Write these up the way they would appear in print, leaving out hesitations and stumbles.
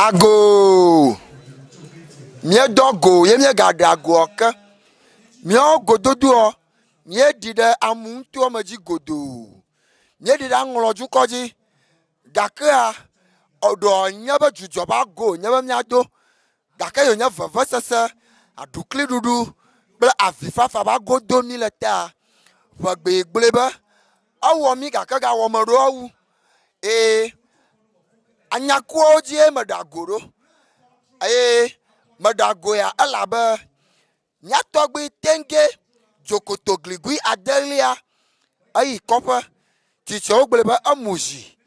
Agoo! Míedɔ go ye míegaɖe agoa ke. Míawo gododoa, míeɖi ɖe amuŋutoa me dzi godoo. Míeɖi ɖe aŋlɔdukɔ dzi gakea eɖɔ nye be dzudzɔ ƒe ago wònye be míado gake yi wònye vevesese, aɖukliɖuɖu kple avifafa ƒe ago dom mí le tea, ʋegbee gblɔe be ewɔ mí gake gawɔ ame ɖewo wu. Eye anyakuawo dzie meɖe ago ɖo eye meɖe ago ya elabe mía tɔgbui Tenge dzokoto gligui adelia eyi kɔƒe. Tsitsiawo gblɔe be emu zi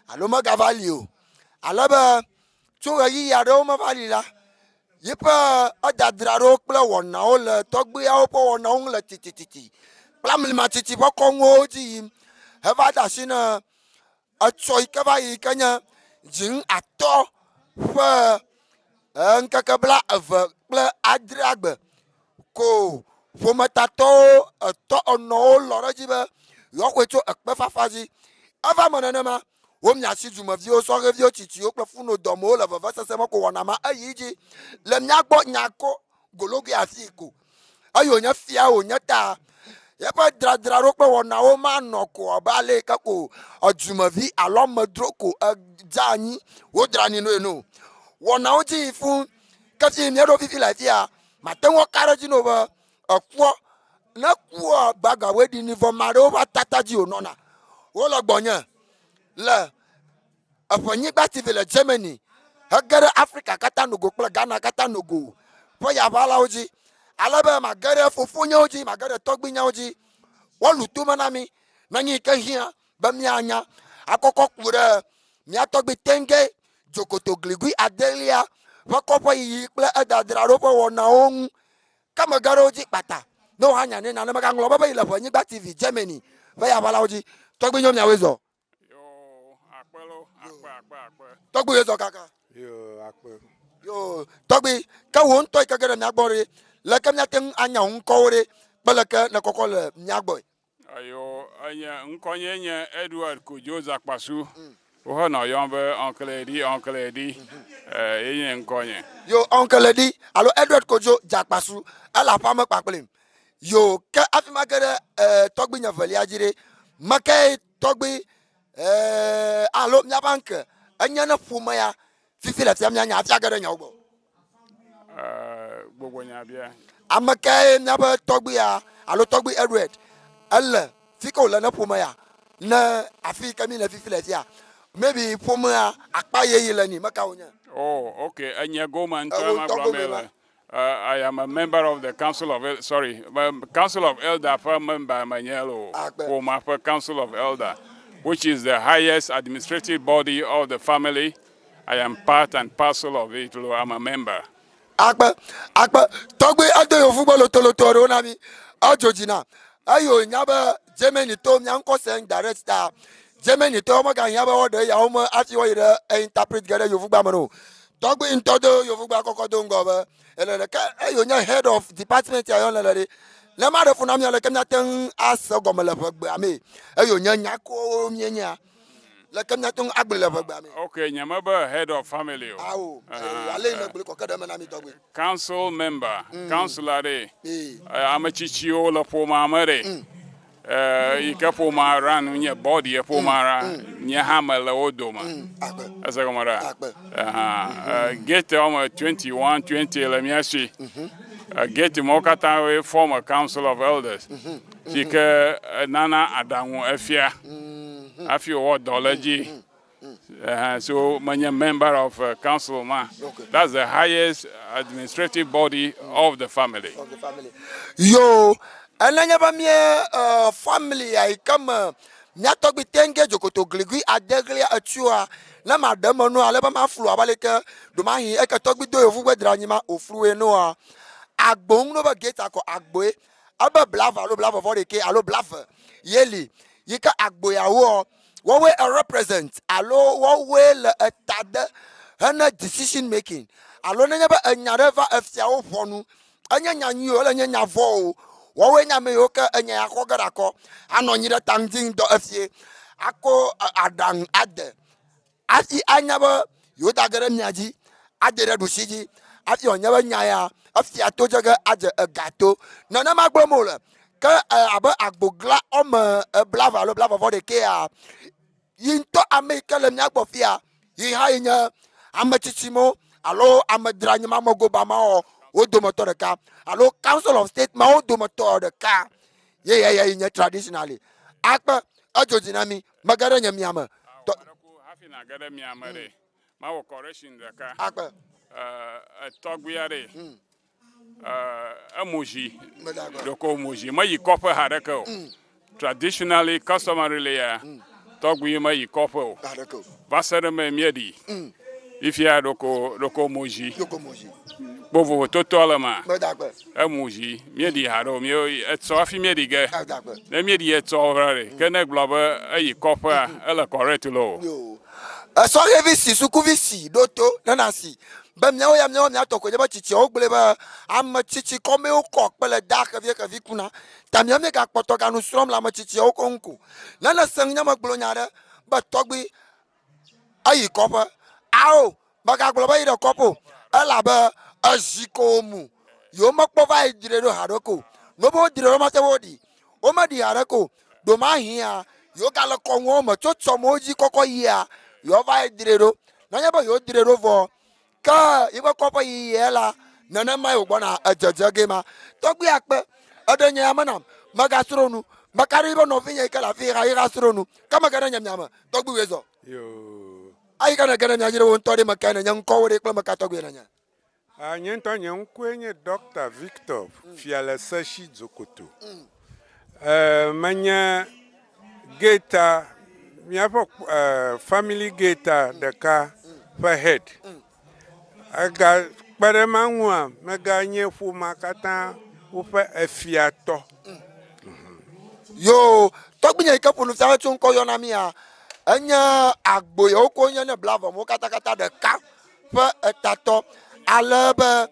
alo megava li o. Ale be tso ɣeyiɣi aɖewo meva li la, yiƒe edadra ɖewo kple wɔnawo le tɔgbuiawo ƒe wɔnawo ŋu le titititi kple amlimatsitsi ƒe kɔnuwo dzi yim heva de asi na etsɔ yi ke va yi ke nye dziŋ atɔ ƒe eh, ŋkeke bla eve kple adrea gbe ko ƒometatɔwo etɔ enɔwo lɔ ɖe edzi be yewoaxɔe tso ekpefafa dzi. Eva me nenema Womia asi dumeviwo, sɔhɛviwo, tsitsiwo kple funodɔmewo le vevesese me ko wɔna ma eyi dzi le mía gbɔ nya ko gologoe afii ko. Eye wònye fia wònye ta eƒe dradraɖo kple wɔnawo manɔ ko abe ale yi ke ko edumevi alo amedzro ko edze anyi wodra anyi no ene o. Wɔnawo dzi yi fũ. Ke fi míeɖo fifi le afia, mate ŋu aka ɖe edzi na wò be ekpɔ ne kua gbagawoe ɖi ni vɔ ame aɖewo ƒe atata dzi wònɔna. Wole gbɔnye le eƒe nyigba TV le Germany hege ɖe Afrika katã nogo kple Ghana katã nogo ƒe yaʋalawo dzi ale be mage ɖe fofonyewo dzi, mage ɖe tɔgbuinyewo dzi. Woalu tome na mí nenye yi ke hiã be míanya akɔkɔ ku ɖe mía tɔgbui Tenge Dzokoto Gligui Adelia ƒe kɔƒeyiyi kple edadraɖo ƒe wɔnawo ŋu. Ke mege ɖe wo dzi kpata ne woanya nɛ nane megaŋlɔ be be yi le Ʋenyigba TV Germany ƒe yaʋalawo dzi. Tɔgbui nyo miawoe zɔ. Yo, akpe lo, akpe, akpe, akpe. Tɔgbui ye zɔ kaka. Yo, akpe. Yo, tɔgbui, ke wò ŋutɔ yi ke ge ɖe mía gbɔ ɖe, leke míate ŋu anya wò ŋkɔwo ɖe kple leke nèkɔkɔ le mía gbɔe? Eyo, enye ŋkɔnye nye Edward Kojo Zakpasu. Wohenɔ yɔm be Uncle Eddie, Uncle Eddie. Eh, ye nye ŋkɔnye. Yo, Uncle Eddie alo Edward Kojo Zakpasu ele aƒea me kpakplim. Yo, ke hafi mage ɖe eh, tɔgbuinye evelia dzi ɖe, mekae tɔgbui eh, alo míaƒe uncle enye ne ƒome ya fifi le fia míanya hafi age ɖe nyawo gbɔ? Gbogbo nya bia. Ame kae míaƒe tɔgbuia alo tɔgbui Edward ele? Fi ke wòle ne ƒome ya ne afi yi ke mi le fifi le fia. Maybe ƒomea akpa yeyi le ni meka wònye. Oh, okay. Enye gome ŋutɔ Ewo ma ŋutɔ gblɔ gome me ma. le. I am a member of the Council of El sorry, um, Council of Elder ƒe member menye lo. Akpe. Ƒomea ƒe Council of Elder, which is the highest administrative body of the family. I am part and parcel of it lo, I'm a member. Akpe, akpe, tɔgbui edo yovugbe lotoloto aɖewo na mi. Edzo dzi na. Eye wònya be Germany to mía ŋkɔ seng direct ta. Germany tɔwo megahiã be woaɖe eyawo me hafi woayi ɖe interpret ge ɖe yovugbea me no. Tɔgbui ŋutɔ do yovugbea kɔkɔ do ŋgɔ be ele ɖeke eye wònye head of department ya yɔ le ɖe. Ne maɖe fu na mía leke míate ŋu ase gɔme le ʋegbea mee. Eye wònye nyakowo míenyea. Leke míate ŋu agblɔe le ʋegbea mee? Ok, nye mebe head of family o. Ao, ale yi nègblɔe kɔ ke ɖe eme na mí tɔgbi. Council member, councilor ɖe, ame tsitsiwo le ƒomea me ɖe, yi ke ƒomea run nye body ye ƒomea ra, nye hã mele wo dome. Ese gɔme ɖa? Gate woame 21, 20 le mía si. Gate mawo katã woe form a council of elders. Si ke nana aɖaŋu efia hafi wòwɔ dɔ le edzi. So menye member of council ma. That's the highest administrative body of the family. Of the family. Yo, enenye be mie family ya yi ke me mía tɔgbui Tenge Dzokoto Gligui Adeglia etsoa, ne maɖe eme nɔa ale be maflu abe aleke ɖomahi eke tɔgbui do yevugbe dra anyi ma wòflue noa, agbo ŋu no be gate akɔ agboe ebe blave alo blave vɔ ɖekɛ alo blave ye li yi ke agboyawoɔ woawoe e represent alo woawoe le eta de hene decision making alo nenye be enya ɖe va efiawo ʋɔnu enye nya nyui o ele nye nya vɔ o woawoe nye ame yiwo ke enya ya xɔ ge ɖe akɔ anɔ anyi ɖe ta ŋdi ŋdɔ efie ako aɖaŋu ade hafi anya be yewoda ge ɖe mia dzi. Ade ɖe ɖusi dzi hafi wòanye be nya ya efia to dze ge adze ega to. Nenema gblɔm wòle. Ke abe agbogla wɔme blave alo blave vɔ ɖekɛa, yi ŋutɔ ame yi ke le mía gbɔ fia, yi hã yi nye ame tsitsi mawo alo ame dranyimamɔgoba mawo wo dometɔ ɖeka alo Council of State mawo dometɔ ɖeka ye ya ya yi nye traditionally. Akpe edzo dzi na mí mege ɖe nye mia me. Tɔ Hafi nàge ɖe mia me ɖe, mawɔ correction ɖeka. Akpe. Etɔgbui aɖe. Emu zi. Ɖeko mu zi. Meyi kɔƒe haɖeke o. Traditionally, customarily ya, tɔgbui meyi kɔƒe o. Va se ɖe me míeɖi. Fifia ɖeko ɖeko mu zi. Kpo vovototoa le ma. Emu zi. Míeɖi haɖe o. Míe etsɔ hafi míeɖi ge. Ne míeɖi etsɔ ɖe, ke ne egblɔ be eyi kɔƒea, ele correct loo. Esɔhɛvi si sukuvi si ɖo to ne nasi be míawo ya míawo mía tɔ koe nye be tsitsiawo gblɔe be ame tsitsi kɔmee wokɔ kpe le da xevie xevi kuna. Ta míawo míegakpɔtɔ ganu srɔ̃m le ame tsitsiawo ko ŋu ko. Ne nèse ŋunye megblɔ nya aɖe be tɔgbui eyi kɔƒe, ao, megagblɔ be eyi ɖe kɔƒe o, elabe ezi ko wòmu. Yewomekpɔ va yi dzrae ɖo haɖeke o. Ne wobe wodzrae ɖo mate woɖi. Womeɖi haɖeke o. Ɖomahĩa, yewogale kɔnuawo me tso tsɔmewo dzi kɔkɔ yia, yewoava yi dzrae ɖo. Nenye be yewodzrae ɖo vɔ, ke yiƒe kɔƒe yiyia la, nenemae wògbɔna edzedze gee ma. Tɔgbui akpe, eɖe nye ya me nam, megasrɔ̃ nu. Meka ɖe edzi be nɔvinye yi ke le afi yi hã srɔ̃ nu. Ke mege ɖe nye mia me. Tɔgbui wòe zɔ. Yoo. Eyi ke nège ɖe mia dzi ɖe wò ŋutɔ ɖe, mekae nènye, ŋkɔwò ɖe kple meka tɔgbui nènye? A Nye ŋutɔ nye ŋkɔe nye Ɖɔkta Victor Fialeseshi Dzokoto. E, menye geta, míaƒe e, family geta ɖeka ƒe head. Ega kpe ɖe ema ŋua, meganye ƒomea katã woƒe efiatɔ. Yoo, tɔgbuinye yi ke ƒo nu fia tso ŋkɔ yɔ na mía, enye agbo yewo ko nye ne blave mo katakata ɖeka. ƒe etatɔ ale be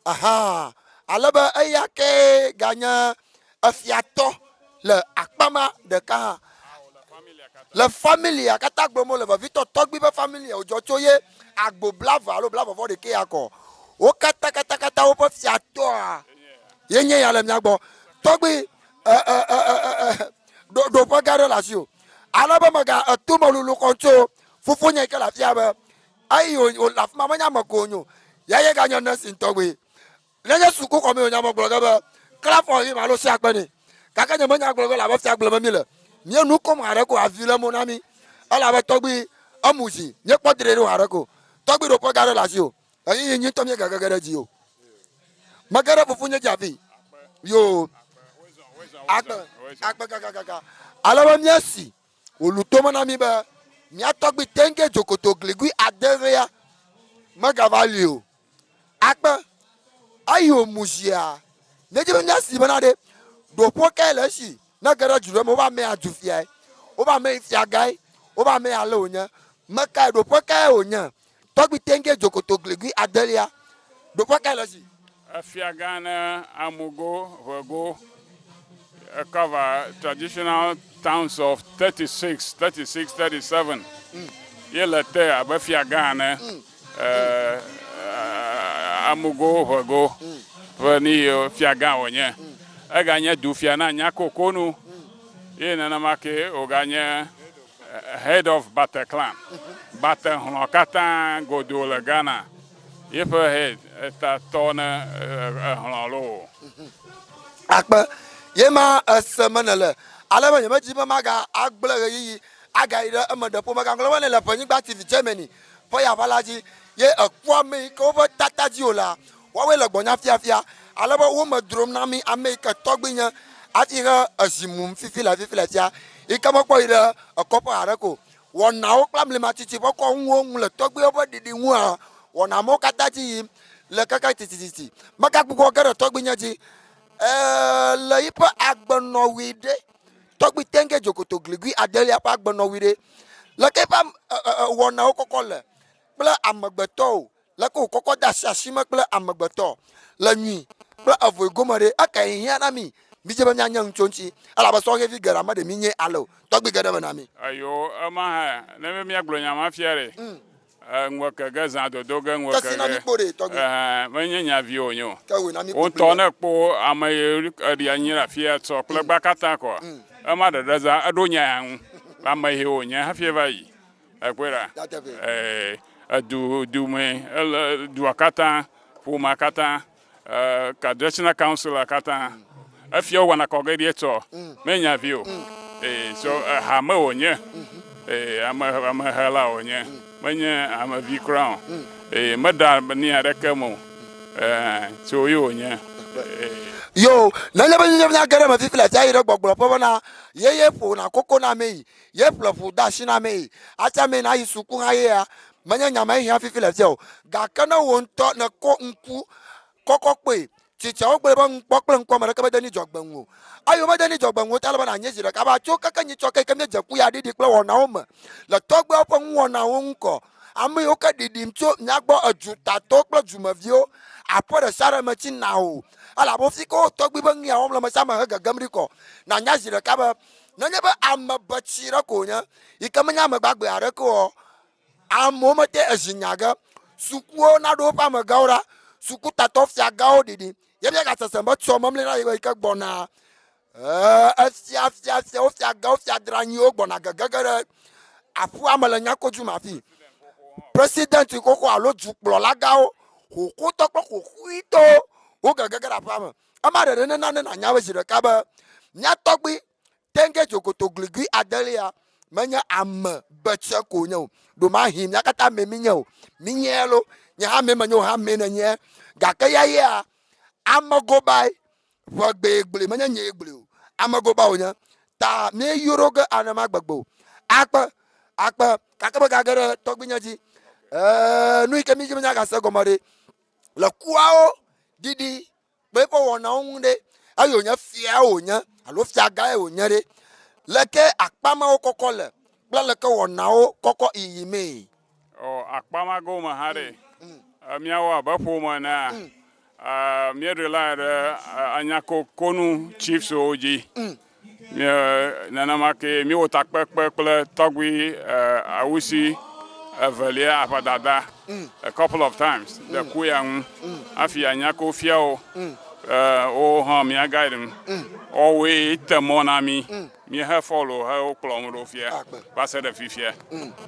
aha ale be eya kee ganye efiatɔ le akpa ma ɖeka hã le familia katã gblɔm wole vevitɔ tɔgbui ƒe familia wòdzɔ tso ye agbo blave alo blave vɔ ɖekɛ ya kɔ wo katã katã katã woƒe fiatɔa ye nye ya le mía gbɔ tɔgbui ɖoƒe gã ɖe le asi o ale be mega eto me lulu kɔ tso fofonye yi ke le afia be Eyi wòle afi ma menye ame ko wònye o. Ya ye ganye nurse tɔgbi. Nenye sukuxɔ mee wònye megblɔ ge be clap for him alo si akpe nɛ. Gake nye menya gblɔ ge le abe fia gblẽ be mi le. Mie nu kom haɖe ko avi le mo na mi. Elabe tɔgbi emu zi. Míekpɔ dre ɖo haɖe ko. Tɔgbi ɖoƒe gã ɖe le asi o. Ɣeyiɣi nyuitɔ míegage ge ɖe edzi o. Mege ɖe fofonye dzi afi. Yoo. Akpe, akpe kakakaka. Ale be míesi Wòlu tome na mí be mía tɔgbui Tenge Dzokoto gligui adelia megava li o. Akpe eyi wòmu zia, míedi be míasii bena ɖe ɖoƒe kae le esi ne ege ɖe du ɖe me wobe amea du fiae, wobe ame yi fiagãe, wobe ame ale wònye, mekae, ɖoƒe kae wònye. Tɔgbui Tenge Dzokoto gligui adelia, ɖoƒe kae le esi? Efiagã ne Amugo, Ʋego cover traditional towns of 36, 36, 37. Ye le te abe fiagã ene. Amugo, Ʋego ƒe ni fiagã wònye. Eganye dufia na Nyakokonu. Ye nenema ke wòganye head of Bate clan. Bate hlɔ̃ katã godoo le Ghana. Yeƒe head eta tɔ ne ehlɔ̃ loo. Akpe ye ma ese me nèle ale be nyemedi be maga agblẽ ɣeyiɣi agayi ɖe eme ɖe ƒome gaŋlɔ be nèle ƒenyigba TV Germany ƒe yaʋala dzi ye èkpɔ ame yi ke woƒe tata dzi o la, woawoe le gbɔnya fiafia ale be wo me drom na mí ame yi ke tɔgbui nye hafi he ezi mum fifi le fifi le fia yi ke mekpɔ yi ɖe ekɔƒe haɖe ko. Wɔnawo kple amlimatsitsi ƒe kɔnuwo ŋu le tɔgbuiwo ƒe ɖiɖi ŋua, wɔna mawo katã dzi yim le keke titititi. Megagbugbɔ ge ɖe tɔgbuinye dzi e le yiƒe agbenɔɣi ɖe. Tɔgbui Tenge Dzokoto Gligui Adelia ƒe agbenɔɣi ɖe. Leke eƒe wɔnawo kɔkɔ le kple amegbetɔwo Leke wòkɔkɔ de asi asi me kple amegbetɔ le nyui kple evoe gome ɖe, ekae hiã na mí? Mídze be míanye nu tso eŋuti, elabe sɔhɛvi geɖe ame ɖe míenye ale o. Tɔgbui ge ɖe eme na mí. Eyo, ema hã, ne be míagblɔ nya ma fia ɖe, Ŋue ke ge zã dodo ge ŋue ke Kesi na ge. mi kpo ɖe tɔgbi. Ɛhɛn, menye nya vi wònye o. Ke wòe na mi Wo kpo ŋutɔ kpli ne kpo ame yi eɖi anyi ɖe afia tsɔ kple gba katã kɔa, ema ɖeɖe zã eɖo nya ya ŋu. Ame yi wònye hafi eva yi. Ekpɔe ɖa? Nyateƒe. Ee, edu du me ele dua katã, ƒomea katã, ee, traditional council katã. Efia wowɔna kɔ ge ɖi etsɔ. Menye nya vi o. Ee, so ehame wònye. Ee, ame amehela wònye. Menye amevi kura o. Ee, meɖa ni aɖeke me o. Ee, so ye wònye. Ee. Yo, nenye be míenya míage ɖe eme fifi le atia yi ɖe gbɔgblɔ ƒe bena ye ye ƒona koko na ame yi, ye ƒle ʋu de asi na ame yi, hafi ame yi nayi suku hã yea, menye nya mae hiã fifi le fia o. Gake ne wò ŋutɔ nèkɔ ŋku kɔkɔ kpɔe, tsitsiawo gblɔe be ŋkpɔ kple ŋkɔ ame ɖeke mede ni dzɔgbe ŋu o. Eye womede ni dzɔgbe ŋu o ta ele be nànye zi ɖeka be tso keke nyitsɔ ke yi ke míedze ku ya ɖiɖi kple wɔnawo me le tɔgbuiawo ƒe nuwɔnawo ŋu kɔ. Ame yiwo ke ɖiɖim tso mía gbɔ edutatɔwo kple dumeviwo, aƒe ɖe sia ɖe me tsi na o. Elabe wofi ke wo tɔgbui be nu ya wɔm le ame sia ame he gegem ɖi kɔ. Nànya zi ɖeka be nenye be ame be tsi ɖe ko wònye yi ke menye ame gbagbe aɖeke oa, amewo mete ezi nya ge. Sukuwo naɖo woƒe amegãwo ɖa, sukutatɔ fiagãwo ɖiɖi. Ye míagasesem be tsɔ memli na yi ke gbɔna. Ee, efia fia fiawo fiagãwo fiadranyiwo gbɔna gegege ɖe aƒua me le nyakodzu me afi. President xoxo alo dukplɔlagãwo, xoxotɔ kple xoxuitɔwo wo gegege ɖe aƒea me. Ema ɖeɖe nena ne nànya be zi ɖeka be mía tɔgbui Tenge dzogoto gligui adelia menye ame betse ko wònye o. Ɖomahi mía katã mee mínye o. Mínyee lo, nye hã mee menye o hã mee nènye. Gake yayea, ame gobae, ʋegbee gblɔe, menye nyee gblɔe o. Ame goba wònye. Ta míeyɔ ɖo ge anema gbegbe o. Akpe, akpe, gake megage ɖe tɔgbuinye dzi. Ee, nu yi ke mídzi be míagase gɔme ɖe, le kuawo ɖiɖi kple eƒe wɔnawo ŋu ɖe, eye wònye fiae wònye alo fiagãe wònye ɖe, leke akpa mawo kɔkɔ le kple leke wɔnawo kɔkɔ yiyimee? O, akpa ma gome hã ɖe, míawo abe ƒome enea, míeɖe la ɖe anyakokonu chiefswo dzi. Mie nenema ke míewɔ takpekpe kple tɔgbui Awusi evelia aʋadada a couple of times ɖe ku ya ŋu hafi anyako fiawo wo hã mía guide m. Woawoe te mɔ na mí míehe follow he wo kplɔm ɖo fia va se ɖe fifia.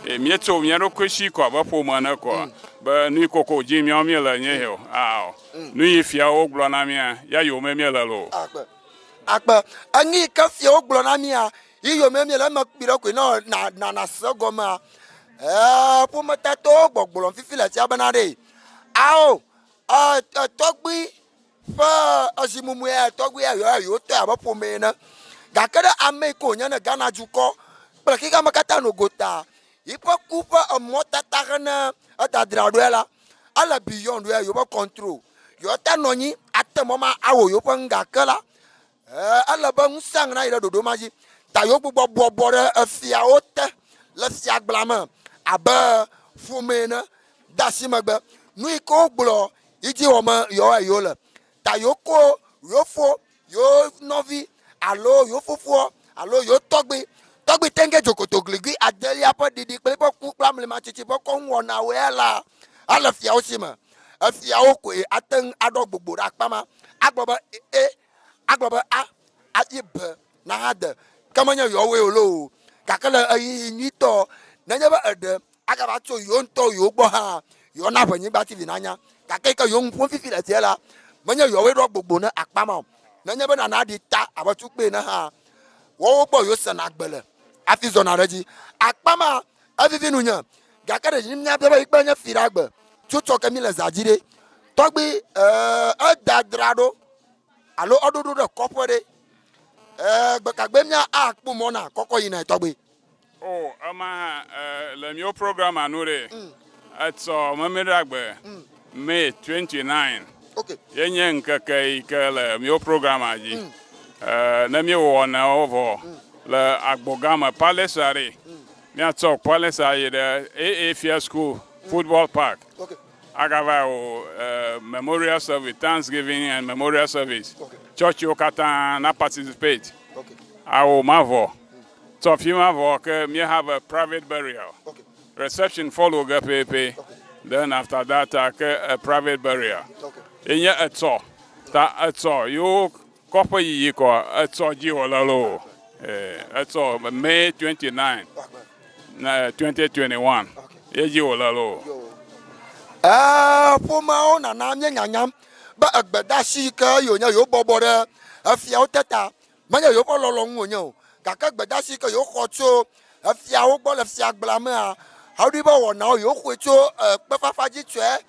Eye míetso mía ɖokui si ko abe ƒome ene koa be nu yi koko dzi míawo míele nye he o. Ao. Nu yi fiawo gblɔ na mía ya yome míele loo. Akpe. Enu yi ke fiawo gblɔ na mía, yi yome míele eme kpui ɖe koe ne na na nase egɔmea. Ee, ƒometatɔwo gbɔgblɔm fifi le sia bena ɖe, ao, e, e, tɔgbui ƒe ezimumue ya tɔgbui ya yewo yewo tɔe abe ƒome ene. Gake ɖe ame yi ke wònye ne Ghana dukɔ kple xexeame katã no gota yiƒe ku ƒe emɔtata hene edadra ɖoe la, ele beyond ɖoe yewoƒe control. Yewoate nɔ anyi ate mɔ ma awɔ yewoƒe nu gake la, ele be ŋusẽ nayi ɖe ɖoɖo ma dzi. Ta yewogbugbɔ bɔbɔ ɖe efiawo te le fiagblea me abe ƒome ene de asi megbe. Nu yi ke wogblɔ yi dzi wɔm yewoa yewole. Ta yewokɔ yewo fo, yewo nɔvi alo yewo fofoa alo yewo tɔgbui. Tɔgbui Tenge Dzokoto Gligui adelia ƒe ɖiɖi kple eƒe ku kple amlimatsitsi ƒe kɔnuwɔnawoe la ele fiawo si me. Efiawo koe ate ŋu aɖɔ gbogbo ɖe akpa ma agblɔ be E, agblɔ be A, hafi B nahade. Ke menye yewoawoe o loo. Gake le ɣeyiɣi nyuitɔ, nenye be eɖe agava tso yewo ŋutɔ yewo gbɔ hã, yewoana ʋenyigba TV nanya. Gake yi ke yewo nu ƒom fifi le fia la, menye yewoawoe ɖɔ gbogbo ne akpa ma o. Nenye be nana ɖi ta abe tukpe ene hã, woawo gbɔ yewosena gbe le hafi zɔna ɖe edzi. Akpa ma evivi nunye, gake ɖe dzi míabia be yi kple nye fi ɖe agbe tso tsɔ ke míle zã dzi ɖe. Tɔgbui, ee, edadra ɖo alo eɖoɖo ɖe kɔƒe ɖe. Ee, gbekagbe mía akpɔ mɔ na kɔkɔ yina tɔgbui. O, ema hã, e, le míwo programa nu ɖe, etsɔ Memleɖagbe, May 29, Okay. ye nye ŋkeke yi ke le míwo programa dzi. E, ne míewɔ wɔnawo vɔ le Agbogã me, Palesa ɖe, míatsɔ Palesa yi ɖe AA Fia School Football Park. Okay. Agava wɔ e, memorial service, Thanksgiving and memorial service. Okay. Tsɔtsiwo katã na participate. Okay. Awo mavɔ. Tsɔ fi ma vɔ ke mi have a private burial. Okay. Reception follow ge pɛpɛ. Then after that, ke a private burial. Enye etsɔ. Ta etsɔ yewo kɔƒe yiyi kɔ etsɔ dzi wòle loo. Etsɔ May 29, 2021. Ye dzi wòle loo. Ƒomeawo nana míenyanyam be egbedeasi yi ke yewonye yewo bɔbɔ ɖe efiawo te ta menye yewoƒe lɔlɔ̃nu wònye o, gake gbedeasi yi ke yewoxɔ tso efiawo gbɔ le fiagblea mea, woɖoe be wɔnawo yewoxɔe tso kpefafa dzi tsɔe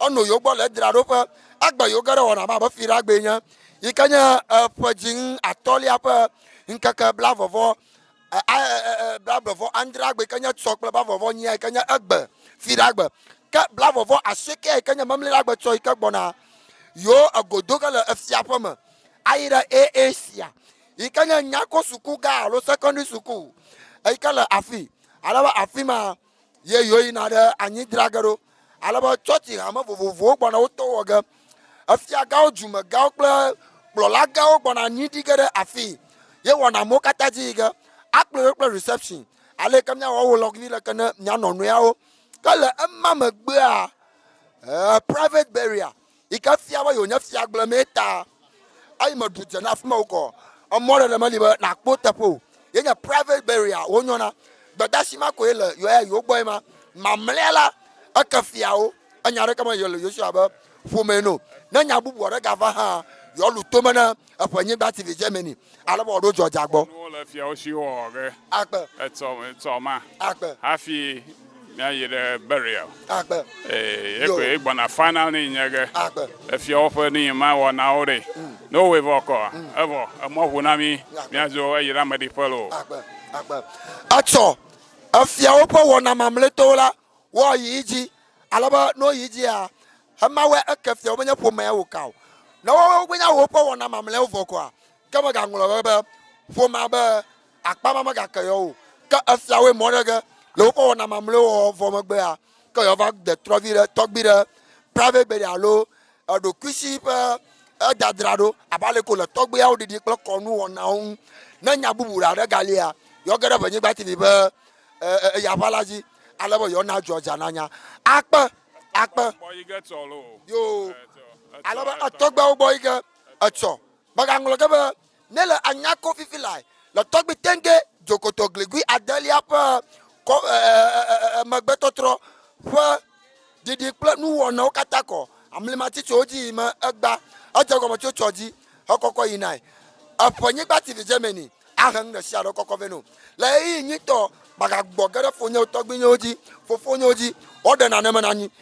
eno yewo gbɔ le edraɖoƒe. Egbe yewo ge ɖe wɔna ma abe fiɖagbee nye yi ke nye eƒe dziŋ atɔ̃lia ƒe ŋkeke blavevɔ blavevɔ adreagbe yi ke nye tsɔ kple blavevɔ nyia yi ke nye egbe fiɖagbe ke blavevɔ asiekea yi ke nye memleɖagbe tsɔ yi ke gbɔna yewo ego do ge le efia ƒe me ayi ɖe AAC yi ke nye nyako suku gã alo secondary suku eyi ke le afi ale be afi ma ye yewo yina ɖe anyi dzra ge ɖo ale be tsɔtsi hame vovovowo gbɔna wotɔ wɔ ge efiagãwo dumegãwo kple kplɔlagãwo gbɔna anyi ɖi ge ɖe afi ye wɔna amewo katã dzi yi ge akplɔe ɖo kple reception ale ke míawɔ wo lɔgvi le ke ne míanɔ nɔeawo ke le ema megbea private burial yi ke fia be yewonye fiagble mee ta eyi me ɖu dze na afi ma wokɔ emɔ ɖeɖe meli be nakpɔ teƒe o ye nye private burial wonyɔna gbedasi ma koe le yewo ya yewo gbɔ ye ma mamlɛa la eke fiawo enya ɖeke me le Yosua be ƒome no ne nya bubu aɖe gava hã yewoalu tome ne eƒe nyigba TV Germany ale be wòaɖo dzɔdza gbɔ. Nuwo le fiawo si wɔwɔ ge Akpe. etsɔ etsɔ ma Akpe. hafi míayi ɖe burial. Akpe. Ee, ye gbɔna final ne nye ge. Akpe. Efiawo ƒe ne ma wɔnawo ɖe. Ne wowɔe vɔ kɔ evɔ emɔ ʋu na mí míadzo eyi ɖe ameɖiƒe loo. Akpe. Akpe. Etsɔ efiawo ƒe wɔna mamlɛtɔwo la woayi dzi ale be ne woyi dzia emawoe eke fiawo menye ƒomea wo ka o. Ne woawo wonya woƒe wɔna mamlɛawo vɔ koa ke megaŋlɔ be be ƒomea be akpa ma megake yɔ o. Ke efiawoe mɔ ɖe ge le woƒe wɔna mamlɛwo wɔwɔ vɔ megbea ke yewoava de trɔvi ɖe tɔgbi ɖe private burial alo eɖokuisi ƒe edadra ɖo abe ale ko le tɔgbiawo ɖiɖi kple kɔnu wɔnawo ŋu. Ne nya bubu aɖe galia yewoge ɖe Ʋenyigba TV ƒe eyaʋa la dzi ale be yewoana dzɔdza nanya. Akpe akpe Gbɔ yi ge tsɔ loo. yo Etsɔ, ale be etsɔ. etɔgbeawo gbɔ yi ke etsɔ megaŋlɔ ge be ne le anyako fifi lae le tɔgbi tenge dzokoto gligui adelia ƒe kɔ megbetɔtrɔ ƒe ɖiɖi kple nuwɔnawo katã kɔ amlimatitsowo dzi yi me egba edze gɔme tso tsɔ dzi hekɔkɔ yinae eƒe nyigba TV Germany ahe nu ɖe sia ɖe kɔkɔ vɛ no le ɣeyiɣi nyuitɔ magagbɔ ge ɖe fonyewo tɔgbuinyewo dzi fofonyewo dzi woaɖe nane me na anyi.